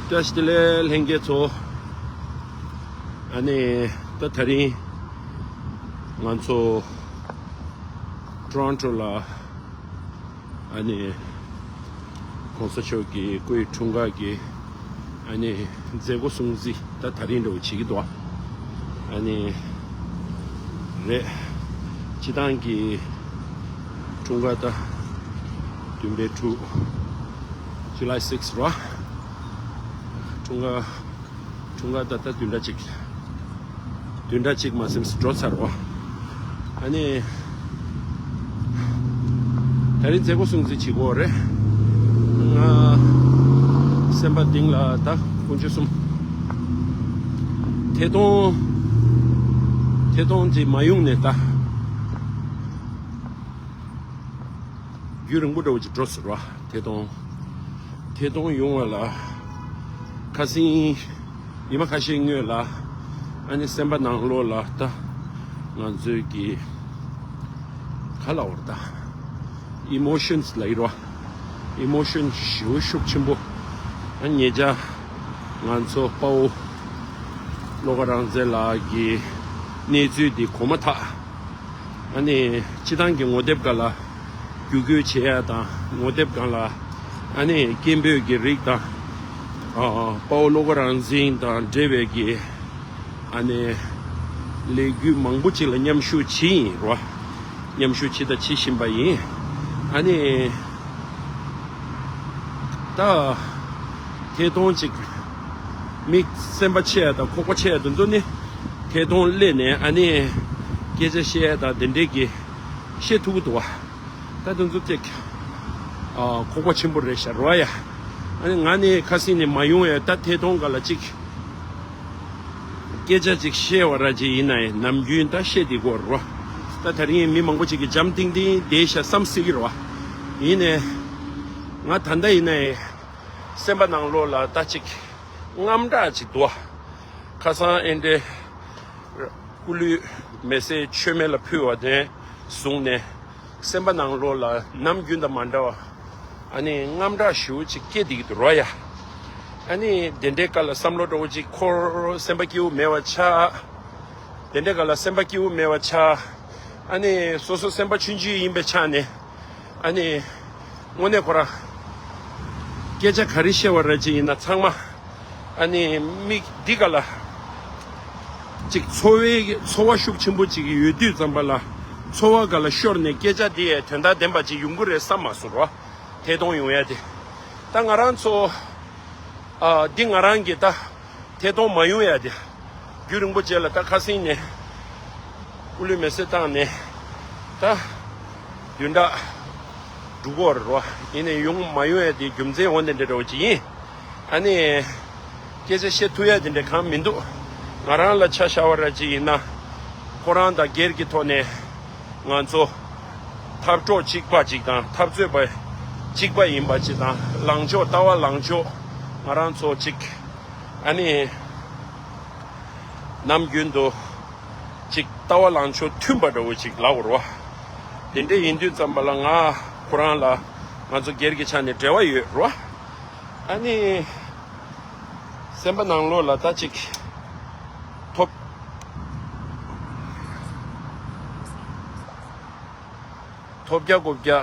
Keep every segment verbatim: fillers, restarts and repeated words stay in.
བཀྲ་ཤིས་བདེ་ལེགས་ལྷན་རྒྱས་ཚོ། ཨ་ནི་ད་དེ་རིང་ང་ཚོ་ཊོ་རོན་ཊོ་ལ་ཨ་ནི་༸གོང་ས་མཆོག་གི་སྐུའི་འཁྲུངས་སྐར་གྱི་ཨ་ནི་མཛད་སྒོ་སྲུང་བརྩི་ད་དེ་རིང་འདྲ་བོ་བྱེད་ཀྱི་འདུག་ཨ་ནི་རེད། སྤྱི་བཏང་གི་འཁྲུངས་སྐར་ད་བདུན་པའི་དྲུག July six རེད་བ། འཁྲུངས་སྐར་འཁྲུངས་སྐར་ད་ལྟ་བདུན་ཕྲག་གཅིག་བདུན་ཕྲག་གཅིག་མ་ཟིན་འགྲོ་ཚར་བ། ཨ་ནི། ད་རིང་མཛད་སྒོ་སྲུང་བརྩི་བྱེད་དགོས་རེད། ང་སེམས་པ་གཏིང་ལ་ད་དཀོན་མཆོག་གསུམ། ཐད་གཏོང་། ཐད་གཏོང་དེ་མ་ཡོང་ནས་ད། རྒྱུན་རིང་པོ་འདྲ་བོ་ཅིག་འགྲོ་ཟེར་བ། ཐད་གཏོང་། ཐད་གཏོང་ཡོང་བ་ལ། ཁ་སང་ཉི་མ་ཁ་ཤས་སྔོན་ལ། ཨ་ནི་སེམས་པ་ནང་ལོགས་ལ་ད། ང་ཚོའི་གི། ག་ལབ་དགོས་རེད་ད། ཨི་མོ་ཤན་ལབ་ཀྱི་རེད་བ། ཨི་མོ་ཤན་ཞེ་པོ་ཤུགས་ཆེན་པོ། ཨ་ཉེ་ཆར། ང་ཚོ་དཔའ་བོ། བློ་དགའ་རང་བཙན་ལགས་ཀྱི་གནས་ཚུལ་འདི་གོ་མ་ཐག་ཨ་ནི་སྤྱི་བཏང་གི་ངོ་དེབ་སྒང་ལ་བརྒྱུད་སྐུལ་བྱེད་ཡ་དང་ངོ་དེབ་སྒང་ལ་ཨ་ནི་སྐད་འབོད་ཀྱི་རིགས་དང་། ཨ་དཔའ་བོ་བློ་དགའ་རང་བཙན་དང་འབྲེལ་བའི་གི་ཨ་ནི་ལས་འགུལ་མང་པོ་ཅིག་ལ་མཉམ་ཞུགས་བྱེད་ཡིན་རོ། མཉམ་ཞུགས་བྱེད་དང་བྱེད་བཞིན་པ་ཡིན། ཨ་ནི། ད། ཐད་གཏོང་ཅིག་མི་སེམས་པ་ཆེ་ཡ་དང་ཁོག་པ་ཆེ་ཡ་དེ་ཚོ་ནི། ཐད་གཏོང་སླེབས་ནས་ཨ་ནི། སྐད་ཆ་བཤད་ཡ་དང་དེ་འདྲས་ཀྱི། བཤད་ཐུབ་ཀྱི་འདུག་བ། ད་དེ་ཚོ་ཅིག་ཨ། ཁོག་པ་ཆེན་པོ་རེད་ཤག་རོ་ཡ། ཨ་ནི་ང་ནི་ཁ་སང་ནས་མ་ཡོང་ཡ་ད་ཐད་གཏོང་སྒང་ལ་ཅིག་སྐད་ཆ་ཅིག་བཤད་པ་ར་ཅིག་ཡིན་ན་ཡང་ནམ་རྒྱུན་ད་བཤད་བསྡད་ཀྱི་ཡོད་རེད་བ། ད་དེ་རིང་མི་མང་པོ་ཅིག་གིས་འཇམ་ཐིང་ཐིང་བསྡད་ཤག་བསམ་སྲིད་ཀྱི་རེད་བ། ཡིན་ནའི། ང་ད་ལྟ་ཡིན་ན་ཡང་། སེམས་པ་ནང་ལོགས་ལ་ད་ཅིག་དངངས་སྐྲག་ཅིག་འདུག་བ། ཁ་སང་ཨེ་འདྲའི། སྐུ་ལུས་མེ་སྲེག་མཆོད་མེ་ལ་ཕུལ་བ་དེ་བཟུང་ནས། སེམས་པ་ནང་ལོགས་ལ་ནམ་རྒྱུན་དང་མ་འདྲ་བ། ཨ་ནི་དངངས་སྐྲག་ཞེ་པོ་ཅིག་སྐྱེ་བསྡད་ཀྱི་འདུག་རོ་ཡ། ཨ་ནི་དེ་འདྲའི་སྐབས་ལ་བསམ་བློ་འདྲ་བོ་ཅིག་འཁོར་སེམས་པ་སྐྱིད་པོ་མེད་པ་ཆགས། དེ་འདྲའི་སྐབས་ལ་སེམས་པ་སྐྱིད་པོ་མེད་པ་ཆགས། ཨ་ནི་སོ་སོ་སེམས་པ་ཆུང་ཆུང་ཡིན་པའི་ཆ་ནས། ཨ་ནི། དངོས་གནས་ཁོ་རང་། སྐད་ཆ་ག་རེ་བཤད་པ་ར་ཅིག་ཡིན་ན་ཚང་མ། ཨ་ནི་མིག་འདི་ག་ལ། ཅིག་ཚོར་བའི་ཚོར་བ་ཤུགས་ཆེན་པོ་ཅིག་ཡོད་དུས་ཙམ་པ་ལ། ཚོར་བ་ག་ལ་ཤོར་ནས་སྐད་ཆ་འདི་ཡའི་དོན་དག་ལྡན་པ་ཅིག་ཡོང་གི་རེད་བསམ་མ་སོང་རོ། ཐད་གཏོང་ཡོང་ཡ་དེ། ད་ང་རང་ཚོ། ཨ། འདི་ང་རང་གི་ད། ཐད་གཏོང་མ་ཡོང་ཡ་དེ། རྒྱུན་རིང་པོ་རྗེས་ལ་ད་ཁ་སང་ནས། སྐུ་ལུས་མེ་སྲེག་བཏང་ནས། ད། བདུན་ཕྲག་དྲུག་འགོར་རོ། ཡིན་ནའི་ཡོང་མ་ཡོང་ཡ་དེ་རྒྱུ་མཚན་འོ་འདི་འདྲ་འདྲ་བོ་ཅིག་ཡིན། ཨ་ནི། སྐད་ཆ་བཤད་ཐུབ་ཡ་དེ་འདྲ་གང་མི་འདུག་ང་རང་ལ་ཆ་བཞག་པ་ར་ཅིག་ཡིན་ན། ཁོ་རང་དང་སྒེར་གྱི་ཐོག་ནས། ང་ཚོ། འཐབ་གྲོགས་གཅིག་པ་གཅིག་དང་འཐབ་རྩོད་པ་གཅིག་པ་ཡིན་པ་གཅིག་དང་ལངས་ཕྱོགས་ལྟ་བ་ལངས་ཕྱོགས་ང་རང་ཚོ་གཅིག་ཨ་ནི། ནམ་རྒྱུན་དུ་གཅིག་ལྟ་བ་ལངས་ཕྱོགས་མཐུན་པ་འདྲ་བོ་གཅིག་ལབ་དགོས་རེད་བ། དེ་འདྲ་ཡིན་དུས་ཙམ་པ་ལ་ང་ཁོ་རང་ལ་ང་ཚོ་སྒེར་གྱི་ཆ་ནས་འབྲེལ་བ་ཡོད་རེད་བ། ཨ་ནི། སེམས་པ་ནང་ལོགས་ལ་ད་ཅིག་ཐོབ། ཐོབ་རྒྱ་ཀོ་བརྒྱ།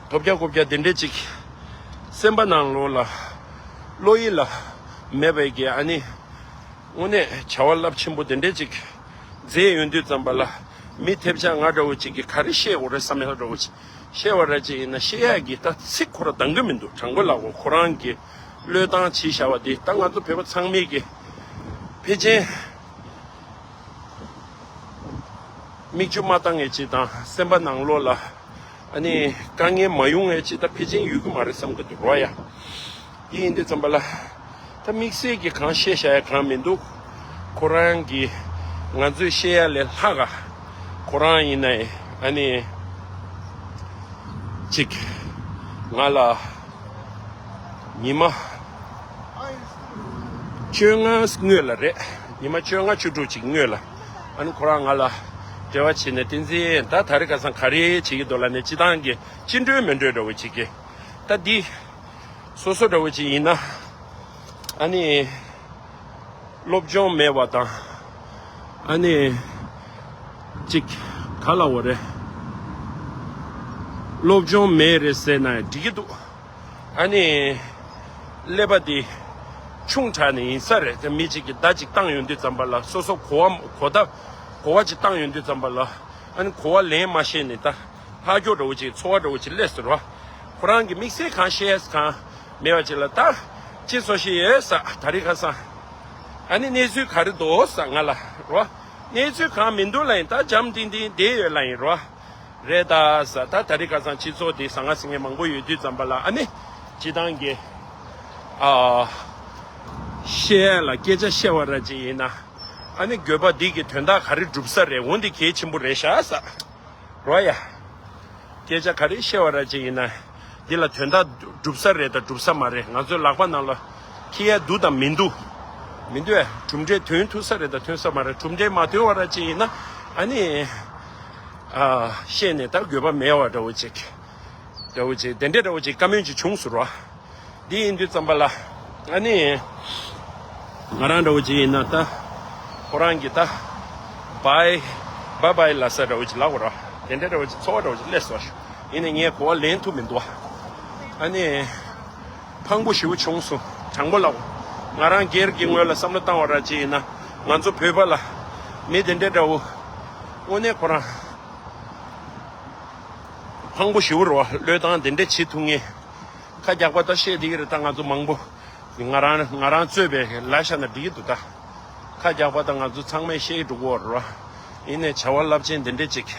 ཐོབ་རྒྱ་ཀོ་བརྒྱ་དེ་འདྲས་ཅིག་སེམས་པ་ནང་ལོགས་ལ། བློ་ཡིད་ལ། མེད་པའི་གི་ཨ་ནི། དངོས་གནས་བྱ་བ་རླབས་ཆེན་པོ་དེ་འདྲས་ཅིག་མཛད་ཡོང་དུས་ཙམ་པ་ལ། མི་ཐེབས་ཆག་ང་འདྲ་བོ་ཅིག་གིས་ག་རེ་བཤད་དགོས་རེད་བསམ་ཡག་འདྲ་བོ་ཅིག་བཤད་པ་ར་ཅིག་ཡིན་ན་བཤད་ཡག་གི་ད་ཚིག་ཁོ་ར་འདང་གི་མི་འདུག་དྲང་པོ་ལབ་དགོས་ཁོ་རང་གི་བློས་བཏང་བྱས་བཞག་པ་དེ་ད་ང་ཚོ་བོད་པ་ཚང་མས་གི་ཕལ་ཆེར་མིག་ཆུ་མ་བཏང་ངེས་ཅིག་དང་སེམས་པ་ནང་ལོགས་ལ་ཨ་ནི་དཀའ་ངལ་མ་ཡོང་ངེས་ཅིག་ད་ཕལ་ཆེར་ཡོད་གི་མ་རེད་བསམ་གི་འདུག་རོ་ཡ། དེ་ཡིན་དུས་ཙམ་པ་ལ། ད་དམིགས་བསལ་གྱི་གང་བཤད་བཞག་ཡ་གང་མི་འདུག་ཁོ་རང་གིས་ང་ཚོས་བཤད་ཡ་ལས་ལྷག་ག་ཁོ་རང་ཡིན་ནའི་ཨ་ནི། ཅིག་ང་ལ་ཉི་མ་བཅོ་ལྔ་སྔོན་ལ་རེད། ཉི་མ་བཅོ་ལྔ་བཅུ་དྲུག་ཅིག་སྔོན་ལ་ཨ་ནི་ཁོ་རང་ང་ལ་འབྲེལ་བ་བྱས་ནས་བསྟན་འཛིན་ད་ད་རེས་ཁ་སང་ག་རེ་བྱེད་ཀྱི་འདུག་ལབ་ནས་སྤྱི་བཏང་གི་ཅི་འགྲོས་མི་འགྲོས་འདྲ་བོ་ཅིག་གི་ད་འདི། སོ་སོ་འདྲ་བོ་ཅིག་ཡིན་ན། ཨ་ནི་སློབ་སྦྱོང་མེད་པ་དང་། ཨ་ནི་ཅིག་ག་ལ་འོ་རེད། སློབ་སྦྱོང་མེད་རེད་ཟེར་ན་འགྲིག་གི་འདུག་ཨ་ནི་ཀླད་པ་དེ་ཆུང་དྲགས་ནས་ཡིན་ས་རེད། དེ་མི་གཅིག་གིས་བརྡ་ཅིག་བཏང་ཡོང་དུས་ཙམ་པ་ལ་སོ་སོ་གོ་བ་གོ་བརྡ་གོ་བ་ཅིག་བཏང་ཡོང་དུས་ཙམ་པ་ལ། ཨ་ནི་གོ་བ་ལེན་མ་ཤེས་ནས་ད་ལྷག་སྐྱོ་འདྲ་བོ་ཅིག་ཚོར་བ་འདྲ་བོ་ཅིག་སླེབས་སོང་ར། ཁོ་རང་གི་དམིགས་བསལ་གང་བཤད་ཡས་གང་མེད་པ་ཅིག་ལ་ད་ཅི་བཟོ་ཤེས་ཡོད་ས་ད་རེས་ཁ་སང་། ཨ་ནི་གནས་ཚུལ་ག་རེ་འདུག་ས་ང་ལ་ར། གནས་ཚུལ་གང་མི་འདུག་ལ་ཡིན་ད་འཇམ་ཐིང་ཐིང་བསྡད་ཡོད་ལ་ཡིན་ར། རེད་ད་ས་ད་ད་རེས་ཁ་སང་སྤྱི་ཚོགས་འདི་ཟང་ངེ་ཟིང་ངེ་མང་པོ་ཡོད་དུས་ཙམ་པ་ལ་ཨ་ནི་སྤྱི་བཏང་གི་ཨ་བཤད་ཡས་ལ་སྐད་ཆ་བཤད་པ་ར་ཅིག་ཡིན་ན། ཨ་ནི་དགོས་པ་འདི་གི་དོན་དག་ག་རེ་སྒྲུབ་ས་རེད། འོ་འདི་གལ་ཆེན་པོ་རེད་ཤག་ས་རོ་ཡ། སྐད་ཆ་ག་རེ་བཤད་པ་ར་ཅིག་ཡིན་ན། འདི་ལ་དོན་དག་སྒྲུབ་ས་རེད་དང་སྒྲུབ་ས་མ་རེད། ང་ཚོའི་ལག་པ་ནང་ལ་འཁྱེར་ཡ་འདུག་དང་མི་འདུག་མི་འདུག་ཨ། གྲུབ་འབྲས་ཐོན་ཐུབ་ས་རེད་དང་ཐོན་ས་མ་རེད། གྲུབ་འབྲས་མ་ཐོན་པ་ར་ཅིག་ཡིན་ན་ཨ་ནི་ཨ་བཤད་ནས་ད་དགོས་པ་མེད་པ་འདྲ་བོ་ཅིག་འདྲ་བོ་ཅིག་དེ་འདྲས་འདྲ་བོ་ཅིག་བཀའ་མོལ་ཅིག་བྱུང་སོང་ར། འདི་ཡིན་དུས་ཙམ་པ་ལ་ཨ་ནི་ང་རང་འདྲ་བོ་ཅིག་ཡིན་ན་ད་ཁོ་རང་གི་ད་བའི་བའི་བའི་ལབ་ས་འདྲ་བོ་ཅིག་ལབ་དགོས་ར། དེ་འདྲ་འདྲ་བོ་ཅིག་ཚོར་བ་འདྲ་བོ་ཅིག་སླེབས་སོང་། ཡིན་ནའི་ངས་གོ་བ་ལེན་ཐུབ་མི་འདུག་ཨ། ཨ་ནི་ཕངས་པོ་ཞེ་པོ་བྱུང་སོང་། དྲང་པོ་ལབ། ང་རང་སྒེར་གྱི་ངོས་ལ་བསམ་བློ་བཏང་བ་ར་ཅིག་ཡིན་ན་ང་ཚོ་བོད་པ་ལ་མི་དེ་འདྲ་འདྲ་བོ་དངོས་གནས་ཁོ་རང་ཕངས་པོ་ཞེ་པོ་རེད་བ། བློས་བཏང་དེ་འདྲ་བྱེད་ཐུབ་མཁན། ཁ་རྒྱག་པ་ད་བཤད་བསྡད་ཀྱི་རེད། ད་ང་ཚོ་མང་པོ་ང་རང་ང་རང་གཙོས་པའི་ལབ་བཞག་ན་འགྲིག་གི་འདུག་ད་ཁ་རྒྱག་པ་ད་ང་ཚོ་ཚང་མས་བཤད་འགྲོ་གི་ཡོད་རེད་བ། ཡིན་ནའི་བྱ་བ་རླབས་ཆེན་འདི་འདྲ་ཅིག་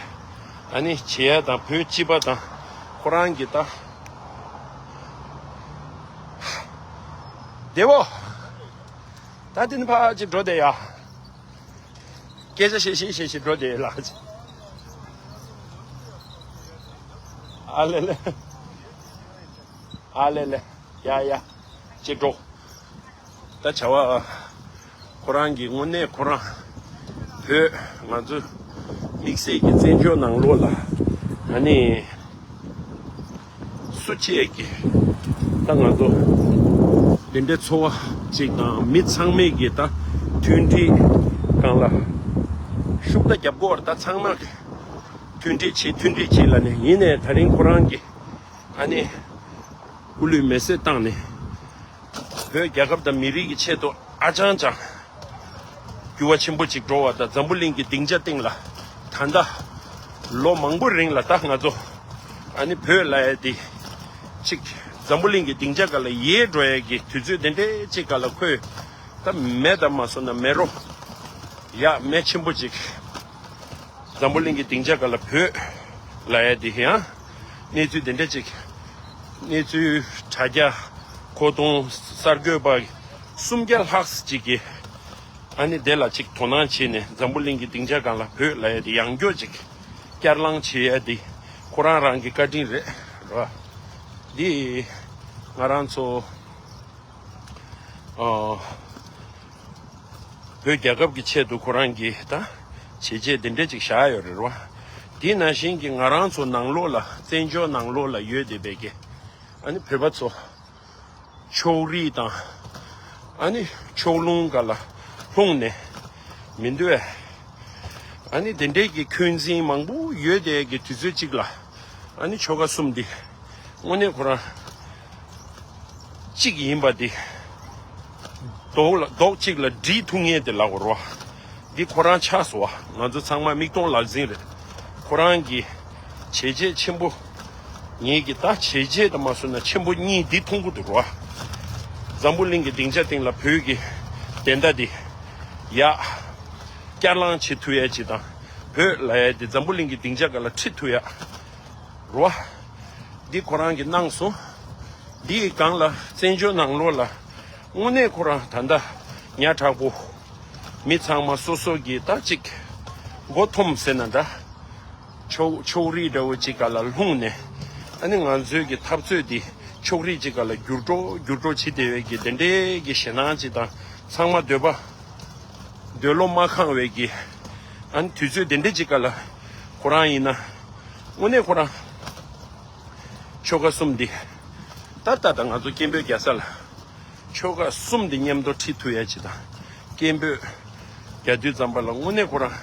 ཨ་ནི་བྱེད་ཡ་དང་བོད་སྤྱི་པ་དང་ཁོ་རང་གི་ད་བདེ་བོ། ད་དེ་ནི་ཕར་ཅིག་འགྲོ་བསྡད་ཡ། སྐད་ཆ་བཤད་བཤད་བཤད་བཤད་འགྲོ་བསྡད་ཡ་ལ། ཨ་ལེ་ལེ། ཨ་ལེ་ལེ། ཡ་ཡ། ཅེ་འགྲོ། ད་བྱ་བ་ཁོ་རང་གི་དངོས་གནས་ཁོ་རང་བོད་ང་ཚོ་དམིགས་བསལ་གྱི་བཙན་བྱོལ་ནང་ལོགས་ལ་ཨ་ནི་སུ་གཅིག་གིས་ད་ང་ཚོ་འདི་འདྲའི་ཚོར་བ་ཅིག་དང་མི་ཚང་མས་ཀྱི་ད་མཐུན་སྒྲིལ་སྒང་ལ་ཤུགས་ད་རྒྱབ་དགོས་རེད། ད་ཚང་མ་གི་མཐུན་སྒྲིལ་བྱེད་མཐུན་སྒྲིལ་བྱེད་ལ་ནི་ཡིན་ནའི་ད་རིང་ཁོ་རང་གི་ཨ་ནི་སྐུ་ལུས་མེ་སྲེག་བཏང་ནས་བོད་རྒྱལ་ཁབ་དང་མི་རིགས་ཀྱི་ཆེད་དུ་ཨ་ཅང་ཅང་འགྱུར་བ་ཆེན་པོ་ཅིག་འགྲོ་བ་དང་། འཛམ་བུ་གླིང་གི་སྡིངས་ཆ་སྟེང་ལ་ད་ལྟ་ལོ་མང་པོ་རིང་ལ་ད་ང་ཚོ་ཨ་ནི་བོད་ལབ་ཡ་དེ་ཅིག་འཛམ་བུ་གླིང་གི་སྡིངས་ཆ་སྒང་ལ་ཡལ་འགྲོ་ཡ་གི་དུས་ཚོད་དེ་འདྲའི་ཅིག་སྒང་ལ་འཁོད། ད་མེ་ད་མ་སོང་ན་མེ་རོ་ཡ་མེ་ཆེན་པོ་ཅིག་འཛམ་བུ་གླིང་གི་སྡིངས་ཆ་སྒང་ལ་བོད་ལབ་ཡ་དེ་ཡང་གནས་ཚུལ་དེ་འདྲ་ཅིག་གནས་ཚུལ་དྲ་རྒྱ་མཁོ་གཏོང་གསར་འགོད་པ་སུམ་བརྒྱ་ལྷག་ཅིག་གིས་ཨ་ནི་དེ་ལ་ཅིག་དོ་སྣང་བྱས་ནས་འཛམ་བུ་གླིང་གི་སྡིངས་ཆ་སྒང་ལ་བོད་ལབ་ཡ་དེ་ཡང་བསྐྱར་ཅིག་བསྐྱར་ལངས་བྱེད་ཡ་དེ་ཁོ་རང་རང་གི་བཀའ་དྲིན་རེད་ར། འདི་ང་རང་ཚོ་ཨ། བོད་རྒྱལ་ཁབ་ཀྱི་ཆེད་དུ་ཁོ་རང་གིས་ད་བྱས་རྗེས་འདི་འདྲ་ཅིག་བཞག་ཡོད་རེད་བ། དེ་ནང་བཞིན་གྱི་ང་རང་ཚོ་ནང་ལོགས་ལ་བཙན་བྱོལ་ནང་ལོགས་ལ་ཡོད་བསྡད་པའི་གི་ཨ་ནི་བོད་པ་ཚོ་ཕྱོགས་རིས་དང་ཨ་ནི་ཕྱོགས་ལྷུང་སྒང་ལ་ལྷུང་ནས་མི་འདོད། ཨ་ནི་དེ་འདྲའི་གི་འཁོན་འཛིན་མང་པོ་ཡོད་དེ་གི་དུས་ཚོད་ཅིག་ལ་ཨ་ནི་ཆོལ་ཁ་གསུམ་འདི་དངོས་གནས་ཁོ་རང་གཅིག་ཡིན་པ་འདི་རྡོག་ལ་རྡོག་གཅིག་ལ་སྒྲིལ་ཐུབ་མཁན་དེ་ལབ་དགོས་རེད་བ། འདི་ཁོ་རང་ཆགས་སོང་བ། ང་ཚོ་ཚང་མ་མིག་མཐོང་ལག་ཟིན་རེད། ཁོ་རང་གི་བྱས་རྗེས་ཆེན་པོ། ངེད་ཀྱི་ད་བྱས་རྗེས་དང་མ་སོང་ན་ཆེན་པོ་གཉིས་འདི་མཐོང་གི་འདུག་རོ། འཛམ་བུ་གླིང་གི་སྡིངས་ཆ་སྟེང་ལ་བོད་ཀྱི་བདེན་མཐའ་འདི་ཡག་བསྐྱར་ལངས་བྱེད་ཐུབ་ཡ་ཅིག་དང་། བོད་ལབ་ཡ་འདི་འཛམ་བུ་གླིང་གི་སྡིངས་ཆ་སྒང་ལ་ཁྲིད་ཐུབ་ཡ་རོ། འདི་ཁོ་རང་གིས་གནང་སོང་། འདི་ཡི་སྒང་ལ་བཙན་བྱོལ་ནང་ལོགས་ལ་དངོས་གནས་ཁོ་རང་ད་ལྟ་ཉག་ཕྲ་པོ། མི་ཚང་མ་སོ་སོ་གི་ད་ཅིག་མགོ་འཐོམ་ཟེར་ན་འདྲ། ཕྱོགས་ཕྱོགས་རིས་འདྲ་བོ་ཅིག་སྒང་ལ་ལྷུང་ནས། ཨ་ནི་ང་ཚོའི་གི་འཐབ་རྩོད་འདི་ཕྱོགས་རིས་ཅིག་སྒང་ལ་འགྱུར་འགྲོ་འགྱུར་འགྲོ་བྱེད་བསྡད་པའི་གི་དེ་འདྲའི་གི་ཞེད་སྣང་ཅིག་དང་། ཚང་མ་འདོད་པ་འདོད་བློ་མ་ཁེངས་པའི་གི་ཨ་ནི་དུས་ཚོད་དེ་འདྲའི་ཅིག་སྒང་ལ་ཁོ་རང་ཡིན་ན་དངོས་གནས་ཁོ་རང་ཆོལ་ཁ་གསུམ་འདི་ད་ལྟ་ད་ང་ཚོ་སྐད་འབོད་རྒྱག་ས་ལ་ ཆོལ་ཁ་གསུམ་དེ་མཉམ་དུ་ཁྲིད་ཐུབ་ཡ་ཅིག་དང་། སྐད་འབོད་རྒྱག་དུས་ཙམ་པ་ལ་དངོས་གནས་ཁོ་རང་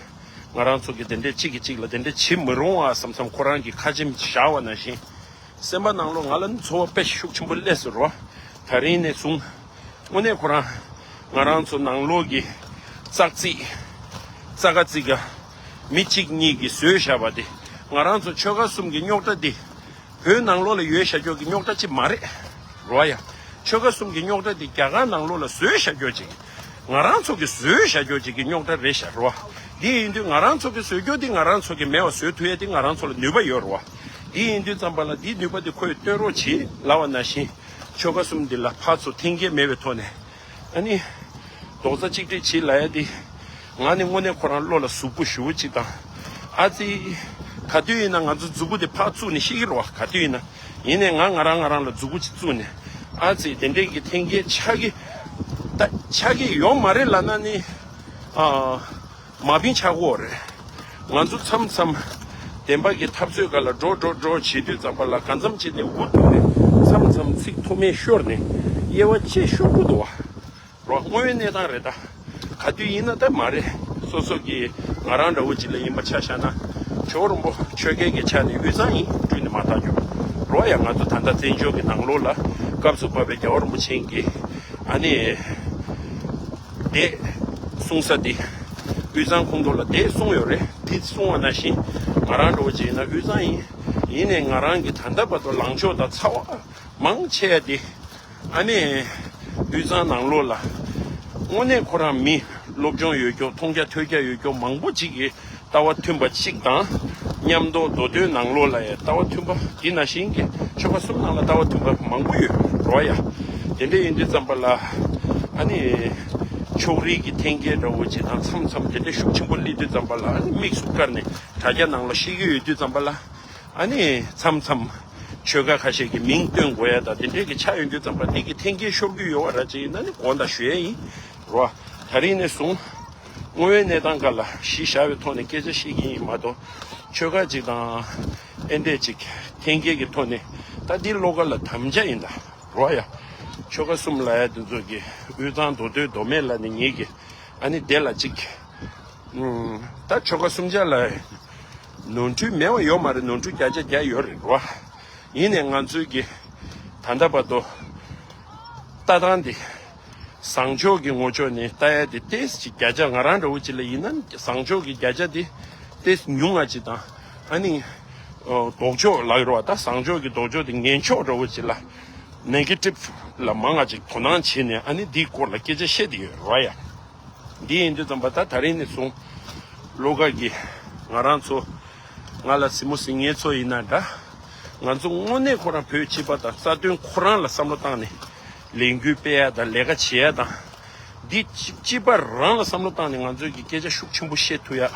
ང་རང་ཚོ་གི་དེ་འདྲས་གཅིག་གིས་གཅིག་ལ་དེ་འདྲས་བྱེད་མི་རུང་བ་བསམ་བསམ་ཁོ་རང་གི་ཁ་ཆེམས་བཞག་པ་ནང་བཞིན། སེམས་པ་ནང་ལོགས་ང་ལ་ནི་ཚོར་བ་དཔེ་ཤུགས་ཆེན་པོ་སླེབས་སོང་རོ། ད་རིང་ནས་བཟུང་དངོས་གནས་ཁོ་རང་ང་རང་ཚོ་ནང་ལོགས་ཀྱི་ཙག་ཙིག་ཙག་ག་ཙིག་ག་མི་གཅིག་གཉིས་ཀྱིས་བཟོས་བཞག་པ་དེ། ང་རང་ཚོ་ཆོལ་ཁ་གསུམ་གྱི་རྙོག་དྲ་འདི་བོད་ནང་ལོགས་ལ་ཡོད་བཞག་ཀྱོག་གི་རྙོག་དྲ་ཅིག་མ་རེད་རོ་ཡ། ཆོལ་ཁ་གསུམ་གྱི་རྙོག་དྲ་འདི་རྒྱ་གར་ནང་ལོགས་ལ་བཟོས་བཞག་ཀྱོག་ཅིག་ང་རང་ཚོ་གིས་བཟོས་བཞག་ཀྱོག་ཅིག་གི་རྙོག་དྲ་རེད་བཞག་རོ། འདི་ཡིན་དུས་ང་རང་ཚོ་གིས་བཟོས་ཀྱོག་འདི་ང་རང་ཚོ་གིས་མེད་པ་བཟོས་ཐུབ་ཡ་འདི་ང་རང་ཚོ་ལ་ནུས་པ་ཡོད་རོ། འདི་ཡིན་དུས་ཙམ་པ་ལ་འདིའི་ནུས་པ་འདི་ཁོས་སྟོན་རོགས་བྱེད་ལབ་པ་ནང་བཞིན། ཆོལ་ཁ་གསུམ་འདི་ལ་ཕར་ཚུར་འཐེན་འཁྱེར་མེད་པའི་ཐོག་ནས། ཨ་ནི། རྡོག་རྩ་གཅིག་སྒྲིལ་བྱེད་ལབ་ཡ་འདི། ང་ནི་དངོས་གནས་ཁོ་རང་བློ་ལ་ཟུག་པོ་ཞེ་པོ་ཅིག་དང་། ཨ་ཙི། ག་དུས་ཡིན་ན་ང་ཚོ་མཛུབ་གུ་དེ་ཕར་བཙུགས་ནས་བཤད་ཀྱི་རེད་བ། ག་དུས་ཡིན་ན། ཡིན་ནའི་ང་ང་རང་ང་རང་ལ་མཛུབ་གུ་ཅིག་བཙུགས་ནས། ཨ་ཙི། དེ་འདྲས་ཀྱི་འཐེན་འཁྱེར་ཆགས་ཀྱི། ད་ཆགས་ཀྱི་ཡོད་མ་རེད་ལབ་ན་ནི། ཨ། མ་བིན་ཆགས་ཀྱི་ཡོད་རེད། ང་ཚོ་མཚམས་མཚམས་བདེན་པ་གི་འཐབ་རྩོད་སྒང་ལ་འགྲོ་འགྲོ་འགྲོ་བྱེད་དུས་ཙམ་པ་ལ་གང་འཚམ་བྱས་ནས་འུ་ཐུག་ནས་མཚམས་མཚམས་ཚིག་ཐོགས་མེད་ཤོར་ནས་དབྱེ་བ་ཕྱེ་ཤོར་གྱི་འདུག་བ། རོ། དངོས་ཡོད་གནས་སྟངས་རེད་ད། ག་དུས་ཡིན་ན་ད་མ་རེད། སོ་སོ་གི་ང་རང་འདྲ་བོ་ཅིག་ལ་ཡིན་པ་ཆ་བཞག་ན། ཇོ་བོ་རིན་པོ་ཆོས་རྒྱལ་གྱི་ཕྱག་ནས་དབུས་གཙང་ཡིན་བསྐྲུན་ནས་མ་བཏང་རྒྱུ། རོ་ཡ། ང་ཚོ་ད་ལྟ་བཙན་བྱོལ་གྱི་ནང་ལོགས་ལ་སྐབས་སུ་བབས་པའི་རྒྱལ་བ་རིན་པོ་ཆེ་གི་ཨ་ནི། འདས་གསུང་ས་འདི་དབུས་གཙང་ཁོངས་གཏོགས་ལ་འདས་གསུངས་ཡོད་རེད། དེ་གསུང་བ་ནང་བཞིན་ང་རང་འདྲ་བོ་ཅིག་ཡིན་ན་དབུས་གཙང་ཡིན། ཡིན་ནའི་ང་རང་གི་ད་ལྟ་བར་དུ་ལངས་ཕྱོགས་དང་ཚ་བ་མང་ཆེ་བ་འདི་ཨ་ནི་དབུས་གཙང་ནང་ལོགས་ལ་དངོས་གནས་ཁོ་རང་མི་སློབ་སྦྱོང་ཡོད་ཀྱོག་མཐོང་རྒྱ་ཐོས་རྒྱ་ཡོད་ཀྱོག་མང་པོ་ཅིག་གིས། ལྟ་བ་མཐུན་པ་གཅིག་དང་། མཉམ་དུ་མདོ་སྟོད་ནང་ལོགས་ལ་ཡང་ལྟ་བ་མཐུན་པ་འདི་ནང་བཞིན་གྱི་ཆོལ་ཁ་གསུམ་ནང་ལ་ལྟ་བ་མཐུན་པ་མང་པོ་ཡོད་རོ་ཡ། དེ་འདྲ་ཡིན་དུས་ཙམ་པ་ལ། ཨ་ནི། ཕྱོགས་རིས་ཀྱི་འཐེན་འཁྱེར་འདྲ་བོ་ཅིག་དང་མཚམས་མཚམས་དེ་འདྲ་ཤུགས་ཆེན་པོ་སླེབས་དུས་ཙམ་པ་ལ། ཨ་ནི་དམིགས་སུ་བཀར་ནས་དྲ་རྒྱ་ནང་ལ་བཤད་ཀྱི་ཡོད་དུས་ཙམ་པ་ལ། ཨ་ནི་མཚམས་མཚམས་ཆོལ་ཁ་ཁ་ཤས་ཀྱི་མིང་སྟོན་དགོས་ཡ་དང་དེ་འདྲའི་གི་ཆགས་ཡོང་དུས་ཙམ་པ་འདི་གི་འཐེན་འཁྱེར་ཤོར་གྱི་ཡོད་པ་ར་ཅིག་ཡིན་ན་ནི་དགོངས་དག་ཞུ་ཡ་ཡིན་རོ། ད་རིང་ནས་བཟུང་། དངོས་ཡོད་གནས་སྟངས་སྒང་ལ་གཞི་བཞག་པའི་ཐོག་ནས་སྐད་ཆ་བཤད་ཀྱི་ཡིན་མ་གཏོགས། ཆོལ་ཁ་ཅིག་དང་། ཨེ་འདྲས་ཅིག་འཐེན་འཁྱེར་གྱི་ཐོག་ནས་ད་འདི་བློ་དགའ་ལ་དམ་བཅའ་ཡིན་ད་རོ་ཡ། ཆོལ་ཁ་གསུམ་ལ་ཡ་འདི་ཚོ་གི་དབུས་གཙང་མདོ་སྟོད་མདོ་སྨད་ལ་ནི་ངེད་ཀྱི་ཨ་ནི་དེ་ལ་ཅིག་ཨུམ། ད་ཆོལ་ཁ་གསུམ་ཆ་ལ་ནོར་འཁྲུལ་མེད་པ་ཡོད་མ་རེད། ནོར་འཁྲུལ་བརྒྱ་ཆ་བརྒྱ་ཡོད་རེད་རོ། ཡིན་ནའི་ང་ཚོའི་གི་ད་ལྟ་བར་དུ་ལྟ་སྟངས་འདི། བཟང་ཕྱོགས་ཀྱི་ངོ་ཕྱོགས་ནས་ལྟ་ཡ་དེ་ཏོག་ཙམ་ཅིག་བརྒྱ་ཆ་ང་རང་འདྲ་བོ་ཅིག་ལ་ཡིན་ན་བཟང་ཕྱོགས་ཀྱི་བརྒྱ་ཆ་དེ་ཏོག་ཙམ་ཉུང་ང་ཅིག་དང་། ཨ་ནི། ཨོ། ལྡོག་ཕྱོགས་ལབ་ཡོད་རེད་བ། ད་བཟང་ཕྱོགས་ཀྱི་ལྡོག་ཕྱོགས་དེ་ངན་ཕྱོགས་འདྲ་བོ་ཅིག་ལ། ནེ་གེ་ཊིབ་ལ་མང་ང་ཅིག་དོ་སྣང་བྱས་ནས་ཨ་ནི་འདིའི་སྐོར་ལ་སྐད་ཆ་བཤད་བསྡད་ཡོད་རེད་བ་ཡ། འདི་ཡིན་དུས་ཙམ་པ་ད་ད་རིང་ནས་བཟུང་། བློ་དགའ་གིས་ང་རང་ཚོ། ང་ལ་གཟིགས་མོ་གཟིགས་མཁན་ཚོ་ཡིན་ན་འདྲ། ང་ཚོ་དངོས་གནས་ཁོ་རང་བོད་སྤྱི་པ་དང་རྩ་དོན་ཁོ་རང་ལ་བསམ་བློ་བཏང་ནས་ལས་འགུལ་སྤེལ་ཡ་དང་ལས་ཀ་བྱེད་ཡ་དང་། འདི་སྤྱི་སྤྱི་པ་རང་ལ་བསམ་བློ་བཏང་ནས་ང་ཚོས་ཀྱི་སྐད་ཆ་ཤུགས་ཆེན་པོ་བཤད་ཐུབ་ཡ་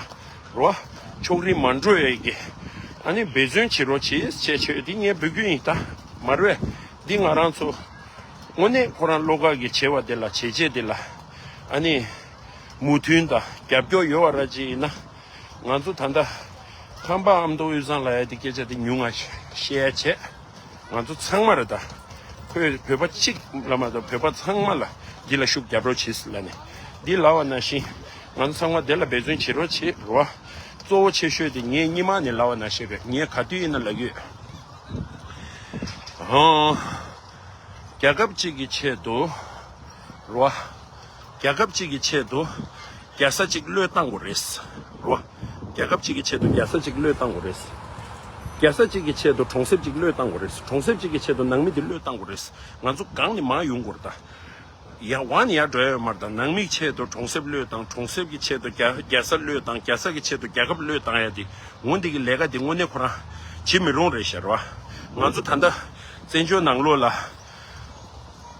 རོ། ཕྱོགས་རིས་མ་འགྲོ་ཡ་གི་ཨ་ནི་འབད་བརྩོན་བྱེད་རོགས་བྱེད་ཅེས་བྱས། འདི་ངས་འབོད་སྐུལ་ཡིན་ད་མ་རེད། འདི་ང་རང་ཚོ་དངོས་གནས་ཁོ་རང་བློ་དགའ་གིས་བྱས་པ་དེ་ལ་བྱས་རྗེས་དེ་ལ་ཨ་ནི་མོས་མཐུན་དང་རྒྱབ་སྐྱོར་ཡོད་པ་ར་ཅིག་ཡིན་ན། ང་ཚོ་ད་ལྟ་ཁམས་པ་ཨ་མདོ་དབུས་གཙང་ལབ་ཡ་དེ་སྐད་ཆ་དེ་ཉུང་ང་བཤད་ཡ་བྱས། ང་ཚོ་ཚང་མ་རེད་ད། ཁོས་བོད་པ་གཅིག་ལ་མ་གཏོགས་བོད་པ་ཚང་མ་ལ་འདི་ལ་ཤུགས་རྒྱབ་རོགས་བྱེད་ཟེར་ལབ་ནས། འདི་ལབ་པ་ནང་བཞིན་ང་ཚོ་ཚང་མ་དེ་ལ་འབད་བརྩོན་བྱེད་རོགས་བྱེད་རོ། གཙོ་བོ་ཆེ་ཤོས་དེ་ངས་སྔོན་མ་ནས་ལབ་པ་ནང་བཞིན་རེད། ངས་ག་དུས་ཡིན་ན་ལབ་ཀྱི་ཡོད། ཧང་། རྒྱལ་ཁབ་གཅིག་གི་ཆེད་དུ། རོ། རྒྱལ་ཁབ་གཅིག་གི་ཆེད་དུ་རྒྱལ་ས་གཅིག་བློས་བཏང་དགོས་རེད། རོ། རྒྱལ་ཁབ་གཅིག་གི་ཆེད་དུ་རྒྱལ་ས་གཅིག་བློས་བཏང་དགོས་རེད། རྒྱལ་ས་གཅིག་གི་ཆེད་དུ་གྲོང་གསེབ་གཅིག་བློས་བཏང་དགོས་རེད། གྲོང་གསེབ་གཅིག་གི་ཆེད་དུ་ནང་མི་དེ་བློས་བཏང་དགོས་རེད། ང་ཚོ་གང་ནས་མར་ཡོང་དགོས་རེད་ད། ཡ་ཝང་ནས་ཡར་འགྲོ་ཡ་ཡོད་མ་རེད་ད། ནང་མི་གི་ཆེད་དུ་གྲོང་གསེབ་བློས་བཏང་། གྲོང་གསེབ་ཀྱི་ཆེད་དུ་རྒྱ་རྒྱལ་ས་བློས་བཏང་། རྒྱལ་ས་གི་ཆེད་དུ་རྒྱལ་ཁབ་བློས་བཏང་ཡ་དེ། འོ་འདི་གི་ལས་ཀ་དེ་དངོས་གནས་ཁོ་རང་བྱེད་མི་རུང་རེད་ཤག་རོ། ང་ཚོ་ད་ལྟ་བཙན་བྱོལ་ནང་ལོགས་ལ།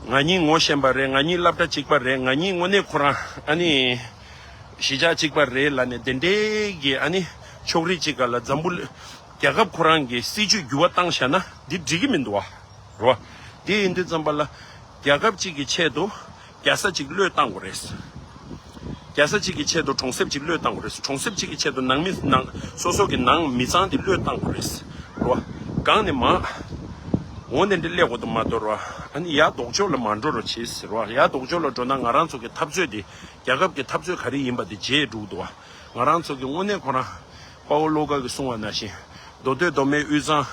ང་གཉིས་ངོ་ཤེས་པ་རེད། ང་གཉིས་སློབ་གྲྭ་གཅིག་པ་རེད། ང་གཉིས་དངོས་གནས་ཁོ་རང་ཨ་ནི་གཞིས་ཆགས་གཅིག་པ་རེད་ལབ་ནས་དེ་འདྲའི་གི་ཨ་ནི་ཕྱོགས་རིས་གཅིག་ག་ལ་འཛམ་བུ་གླིང་རྒྱལ་ཁབ་ཁོ་རང་གི་སྲིད་ཇུས་འགྱུར་བ་བཏང་བཞག་ན་འདི་འགྲིག་གི་མི་འདུག་བ་རོ། དེ་ཡིན་དུས་ཙམ་པ་ལ་རྒྱལ་ཁབ་གཅིག་གི་ཆེད་དུ་རྒྱལ་ས་གཅིག་བློས་བཏང་དགོས་རེད། རྒྱལ་ས་གཅིག་གི་ཆེད་དུ་གྲོང་གསེབ་གཅིག་བློས་བཏང་དགོས་རེད། གྲོང་གསེབ་གཅིག་གི་ཆེད་དུ་ནང་མི་ནང་སོ་སོ་གི་ནང་མི་ཚང་དེ་བློས་བཏང་དགོས་རེད། རོ། གང་ནས་མར། འོ་ནས་འདི་སླེབས་དགོས་འདུག་མ་གཏོགས་ར། ཨ་ནི་ཡར་ལྡོག་ཕྱོགས་ལ་མ་འགྲོ་རོགས་བྱེད་ཟེར་བ། ཡར་ལྡོག་ཕྱོགས་ལ་འགྲོ་ན་ང་རང་ཚོ་གི་འཐབ་རྩོད་དེ་རྒྱལ་ཁབ་ཀྱི་འཐབ་རྩོད་ག་རེ་ཡིན་པ་དེ་བརྗེད་འགྲོ་གི་འདུག་བ། ང་རང་ཚོ་གི་དངོས་གནས་ཁོ་རང་དཔའ་བོ་བློ་དགའ་གིས་གསུངས་པ་ནང་བཞིན་མདོ་སྟོད་མདོ་སྨད་དབུས་གཙང་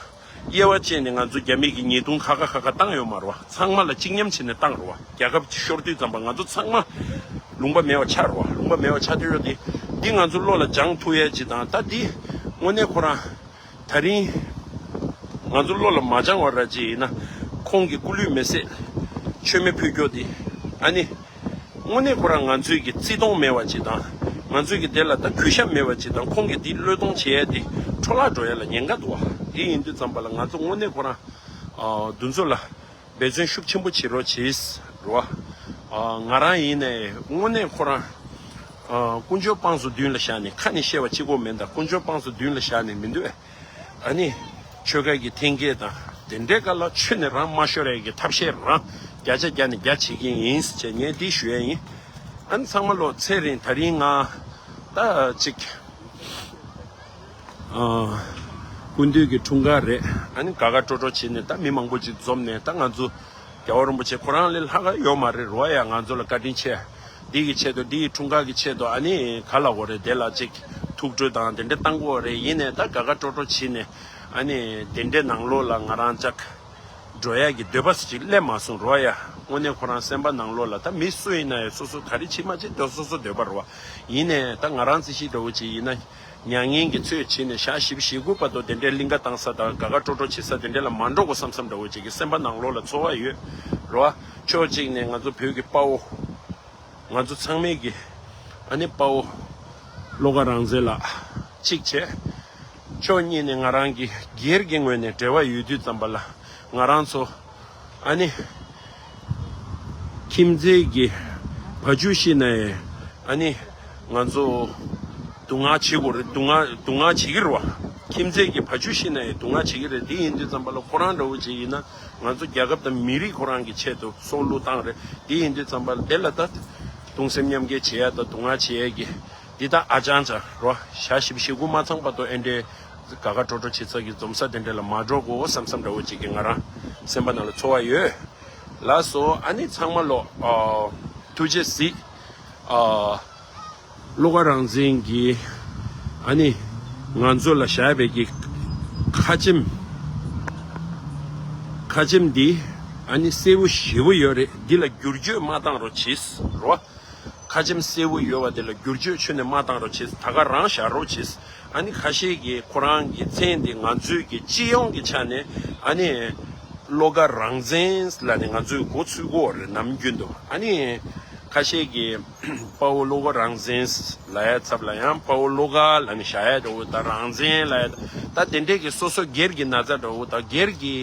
དབྱེ་བ་ཕྱེ་ནས་ང་ཚོ་རྒྱ་མི་གི་ཉེས་རྡུང་ཁ་ཁ་ཁ་ཁ་བཏང་ཡོད་མ་རེད་བ། ཚང་མ་ལ་གཅིག་མཉམ་བྱས་ནས་བཏང་རེད་བ། རྒྱལ་ཁབ་ཅིག་ཤོར་དུས་ཙམ་པ་ང་ཚོ་ཚང་མ་ལུང་པ་མེད་པ་ཆགས་རེད་བ། ལུང་པ་མེད་པ་ཆགས་དུས་ར། དེ་འདི་ང་ཚོ་བློ་ལ་སྦྱང་ཐུབ་ཡ་ཅིག་དང་། ད་འདི་དངོས་གནས་ཁོ་རང་ད་རིང་ང་ཚོ་བློ་ལ་མ་སྦྱང་བ་ར་ཅིག་ཡིན་ན། ཁོང་གི་སྐུ་ལུས་མེ་སྲེག་མཆོད་མེ་ཕུལ་རྒྱུ་དེ། ཨ་ནི་དངོས་གནས་ཁོ་རང་ང་ཚོའི་གི་བརྩི་མཐོང་མེད་པ་ཅིག་དང་། ང་ཚོའི་གི་དེ་ལ་ད་གུས་ཞབས་མེད་པ་ཅིག་དང་། ཁོང་གི་དེ་བློས་གཏོང་བྱེད་ཡ་དེ་འཕྲོ་བརླག་འགྲོ་ཡ་ལ་ཉེན་ཁ་འདུག་བ། དེ་ཡིན་དུས་ཙམ་པ་ལ་ང་ཚོ་དངོས་གནས་ཁོ་རང་ཨ་འདི་ཚོ་ལ་འབད་བརྩོན་ཤུགས་ཆེན་པོ་བྱེད་རོགས་བྱེད་རོགས། ཨ་ང་རང་ཡིན་ནའི་དངོས་གནས་ཁོ་རང་ཨ་དཀོན་མཆོག་དཔང་བཟོ་མདུན་ལ་བཞག་ནས། ཁ་ནས་བཤད་པ་གཅིག་པོ་མིན་ད། དཀོན་མཆོག་དཔང་བཟོ་མདུན་ལ་བཞག་ནས་མི་འདུག་ཨ། ཨ་ནི་ཆོལ་ཁ་གི་འཐེན་འཁྱེར་དང་དེ་འདྲའི་སྐབས་ལ་ཆོས་ནས་རང་མ་ཤོར་ཡ་གི་ཐབས་ཤེས་རང་བརྒྱ་ཆ་བརྒྱ་ནས་བརྒྱ་བྱེད་ཀྱི་ཡིན་ཟེར་ངས་འདི་ཞུ་ཡ་ཡིན། ཨ་ནི་ཚང་མ་ལོ་ཚེ་རིང་། ད་རིང་ང་ད་ཅིག་ཨ་སྐུ་མདུན་གྱི་འཁྲུངས་སྐར་རེད། ཨ་ནི་དགའ་དགའ་སྤྲོ་སྤྲོ་བྱས་ནས་ད་མི་མང་པོ་ཅིག་འཛོམས་ནས། ད་ང་ཚོ་རྒྱལ་བ་རིན་པོ་ཆེ་ཁོ་རང་ལས་ལྷག་ག་ཡོད་མ་རེད་རོ། ཡ་ང་ཚོ་ལ་བཀའ་དྲིན་ཆེ། འདི་གི་ཆེད་དུ། འདི་ཡི་འཁྲུངས་སྐར་གྱི་ཆེད་དུ། ཨ་ནི་ག་ལ་འོ་རེད། དེ་ལ་ཅིག་ཐུགས་སྤྲོ་དང་དེ་འདྲ་བཏང་དགོས་རེད། ཡིན་ནའི་ད་དགའ་དགའ་སྤྲོ་སྤྲོ་བྱས་ནས། ཨ་ནི་དེ་འདྲའི་ནང་ལོགས་ལ་ང་རང་ཅིག་འགྲོ་ཡ་གི་འདོད་པ་ཅིག་སླེབས་མ་སོང་རོ། ཡ་དངོས་གནས་ཁོ་རང་སེམས་པ་ནང་ལོགས་ལ། ད་མི་སུ་ཡིན་ན་ཡང་སོ་སོ་ག་རེ་བྱེད་མ་བྱེད་དེ་སོ་སོ་འདོད་པ་རོ། ཡིན་ནའི་ད་ང་རང་རྩིས་གཞི་འདྲ་བོ་ཅིག་ཡིན་ན། མྱ་ངན་གྱི་ཚོད་བྱས་ནས་ཞག་བཞི་བཅུ་ཞེ་དགུ་བར་དུ་དེ་འདྲའི་གླིང་ག་བཏང་ས་དང་དགའ་དགའ་སྤྲོ་སྤྲོ་བྱེད་ས་དེ་འདྲ་ལ་མ་འགྲོ་དགོས་བསམ་བསམ་འདྲ་བོ་ཅིག་གི་སེམས་པ་ནང་ལོགས་ལ་ཚོར་བ་ཡོད་རོ། ཕྱོགས་གཅིག་ནས་ང་ཚོ་བོད་ཀྱི་དཔའ་བོ། ང་ཚོ་ཚང་མས་ཀྱི་ཨ་ནི་དཔའ་བོ་བློ་དགའ་རང་བཙན་ལགས་གཅིག་བྱས། ཕྱོགས་གཉིས་ནས་ང་རང་གི་སྒེར་གྱི་ངོས་ནས་འབྲེལ་བ་ཡོད་དུས་ཙམ་པ་ལ། ང་རང་ཚོ་ཨ་ནི་ཁྱིམ་མཚེས་ཀྱི་བ་ཕྱུགས་ཤི་ན་ཡང་། ཨ་ནི་ང་ཚོ་སྡུག་བསྔལ་བྱེད་དགོས་རེད། སྡུག་བསྔལ་སྡུག་བསྔལ་བྱེད་ཀྱི་རེད་བ། ཁྱིམ་མཚེས་ཀྱི་བ་ཕྱུགས་ཤི་ན་ཡང་སྡུག་བསྔལ་བྱེད་ཀྱི་རེད། དེ་ཡིན་དུས་ཙམ་པ་ལ་ཁོ་རང་འདྲ་བོ་ཅིག་ཡིན་ན། ང་ཚོ་རྒྱལ་ཁབ་དང་མི་རིགས་ཁོ་རང་གི་ཆེད་དུ་སྲོག་བླུ་བཏང་རེད། དེ་ཡིན་དུས་ཙམ་པ་ལ་དེ་ལ་ད་གདུང་སེམས་མཉམ་སྐྱེད་བྱེད་ཡ་དང་སྡུག་བསྔལ་བྱེད་ཡ་གི་འདི་ད་ཨ་ཅང་ཅང་རོ། ཞག་བཞི་བཅུ་ཞེ་དགུ་མ་ཚང་བར་དུ་ཨེ་འདྲའི་དགའ་དགའ་སྤྲོ་སྤྲོ་བྱེད་ས་གི་འཛོམས་ས་དེ་འདྲ་ལ་མ་འགྲོ་དགོས་བསམ་བསམ་འདྲ་བོ་ཅིག་གི་ང་རང་སེམས་པ་ནང་ལ་ཚོར་བ་ཡོད། ལགས་སོ། ཨ་ནི་ཚང་མ་ལོ་ཨ་ཐུགས་རྗེ་གཟིགས། ཨ་བློ་དགའ་རང་བཙན་གྱི་ཨ་ནི་ང་ཚོ་ལ་བཞག་པའི་གི་ཁ་ཆེམས། ཁ་ཆེམས་འདི་ཨ་ནི་གསལ་པོ་ཞེ་པོ་ཡོད་རེད། འདི་ལ་བསྒྱུར་བཅོས་མ་བཏང་རོགས་བྱེད་རོ། ཁ་ཆེམས་གསལ་པོ་ཡོད་པ་དེ་ལ་བསྒྱུར་བཅོས་ཁྱོན་ནས་མ་བཏང་རོགས་བྱེད། ད་ག་རང་བཞག་རོགས་བྱེད། ཨ་ནི་ཁ་ཤས་ཀྱིས་ཁོ་རང་གི་མཚན་དེ་ང་ཚོའི་གི་སྤྱི་ཡོངས་ཀྱི་ཆ་ནས་ཨ་ནི་བློ་དགའ་རང་བཙན་ལབ་ནས་ང་ཚོས་འགོ་ཚུགས་ཀྱི་ཡོད་རེད། ནམ་རྒྱུན་དུ་ཨ་ནི་ཁ་ཤས་ཀྱིས་དཔའ་བོ་བློ་དགའ་རང་བཙན་ལབ་ཡ་ཚབ་ལ་ཡང་དཔའ་བོ་བློ་དགའ་ལབ་ནས་བཞག་ཡ་འདྲ་བོ་དང་། རང་བཙན་ལབ་ཡ་ད་དེ་འདྲས་ཀྱི་སོ་སོ་སྒེར་གྱི་ན་ཚ་འདྲ་བོ་དང་། སྒེར་གྱི་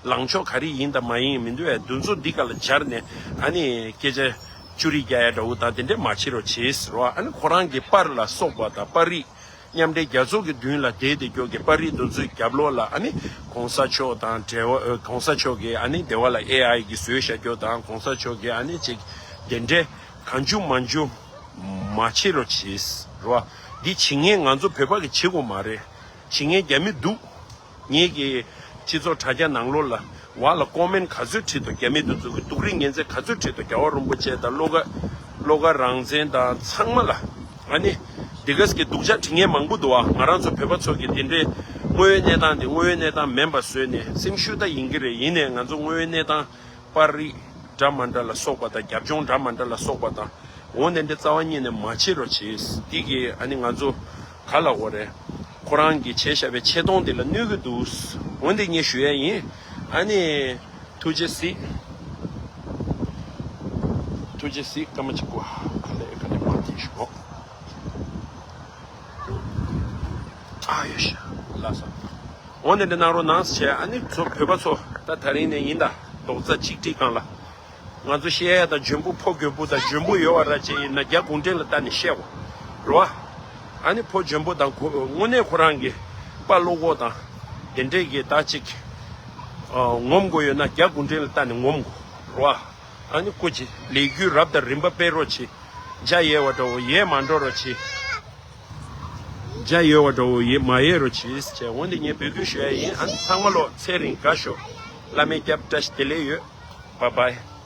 ལངས་ཕྱོགས་ག་རེ་ཡིན་དང་མ་ཡིན་མི་འདུག་ཡ། འདི་ཚོ་འདི་ག་ལ་སྦྱར་ནས་ཨ་ནི་སྐད་ཆ་ཅུ་རེ་རྒྱག་ཡ་འདྲ་བོ་དང་དེ་འདྲས་མ་བྱེད་རོགས་བྱེད་ཟེར་བ། ཨ་ནི་ཁོ་རང་གི་པར་ལ་སོགས་པ་དང་། པར་རིས། མཉམ་འབྲེལ་རྒྱལ་ཚོགས་ཀྱི་མདུན་ལ་བསྡད་བསྡད་རྒྱུ་གི་པར་རིས་འདི་ཚོའི་རྒྱབ་ལོགས་ལ་ཨ་ནི་གོང་ས་མཆོག་དང་འབྲེལ་བ། ཨ་གོང་ས་མཆོག་གིས་ཨ་ནི་དེ་བ་ལ་ཨེ་ཨའི་གིས་བཟོས་བཞག་རྒྱུ་དང་། གོང་ས་མཆོག་གིས་ཨ་ནི་ཅིག་དེ་འདྲས་གང་བྱུང་མང་བྱུང་མ་བྱེད་རོགས་བྱེད་རོ། འདི་བྱེད་མཁན་ང་ཚོ་བོད་པ་གིས་བྱེད་དགོས་མ་རེད། བྱེད་མཁན་རྒྱ་མི་འདུག་ངེད་ཀྱི་སྤྱི་ཚོགས་དྲ་རྒྱ་ནང་ལོགས་ལ་བ་ལ་ཀོ་མེན་ག་ཚོད་བྲིས་འདུག་རྒྱ་མི་འདི་ཚོ་གི་སྡུག་རུས་ངན་ཚད་ག་ཚོད་བྲིས་འདུག་རྒྱལ་བ་རིན་པོ་ཆེ་དང་བློ་དགའ་བློ་དགའ་རང་བཙན་དང་ཚང་མ་ལ། ཨ་ནི་འདི་ག་ཟེར་གི་སྡུག་ཅག་བྲིས་མཁན་མང་པོ་འདུག་ཨ། ང་རང་ཚོ་བོད་པ་ཚོ་གི་དེ་འདྲའི་དངོས་ཡོད་གནས་སྟངས་དེ་དངོས་ཡོད་གནས་སྟངས་མིན་པ་བཟོས་ནས་སེམས་ཤུགས་ད་ཡིན་གི་རེད། ཡིན་ནའི་ང་ཚོ་དངོས་ཡོད་གནས་སྟངས་པར་རིས་འདྲ་མ་འདྲ་ལ་སོགས་པ་དང་། རྒྱབ་ལྗོངས་འདྲ་མ་འདྲ་ལ་སོགས་པ་དང་། འོ་ནས་འདི་རྩ་བ་ཉིད་ནས་མ་བྱེད་རོགས་བྱེད། འདི་གི་ཨ་ནི་ང་ཚོ་ག་ལ་འོ་རེད། ཁོ་རང་གིས་བྱས་བཞག་པའི་ཆེ་མཐོང་དེ་ལ་གནོད་ཀྱི་འདུག་འོ་འདི་ངས་ཞུ་ཡ་ཡིན། ཨ་ནི་ཐུགས་རྗེ་གཟིགས། ཐུགས་རྗེ་གཟིགས། སྐར་མ་གཅིག་པོ་ག་ལེ་ག་ལེ་མ་དེ་ཞུ། ཨ་ཡོ་ཤ་ལ་ས། འོ་ནས་འདི་གནང་རོགས་གནང་ཟེར་བྱས། ཨ་ནི་ཚོ་བོད་པ་ཚོ་ད་དེ་རིང་ནས་ཡིན་ད། རྡོག་རྩ་གཅིག་སྒྲིལ་སྒང་ལ། ང་ཚོ་བཤད་ཡ་དང་འཇོན་པོ་ཕོ་རྒོད་པོ་དང་འཇོན་པོ་ཡོད་པ་ར་ཅིག་ཡིན་ན་རྒྱ་གུང་ཁྲན་ལ་ལྟ་ནས་བཤད་དགོས་རེད་བ། ཨ་ནི་ཕོ་འཇོན་པོ་དང་གོ་དངོས་གནས་ཁོ་རང་གི་དཔའ་བློ་ཁོག་དང་དེ་འདྲས་ཀྱི་ད་ཅིག་ཨ་ངོམ་དགོས་ཡོད་ན་རྒྱ་གུང་ཁྲན་ལ་ལྟ་ནས་ངོམ་དགོས་རེད་བ། ཨ་ནི་སྐུ་མཁྱེན་ལས་འགུལ་རབ་དང་རིམ་པ་སྤེལ་རོགས་བྱེད། མཇལ་ཡས་པ་འདྲ་བོ་ཡས་མ་འགྲོ་རོགས་བྱེད། མཇལ་ཡས་པ་འདྲ་བོ་ཡས་མ་ཡས་རོགས་བྱེད་ཟེར་བྱས། འོན་ཏེ་ངས་འབོད་སྐུལ་ཞུ་ཡ་ཡིན། ཨ་ནི་ཚང་མ་ལོ་ཚེ་རིང་དགའ་ཤོག་བླ་མའི་སྐྱབས་བཀྲ་ཤིས་བདེ་ལེགས་ཡོད། Bye bye.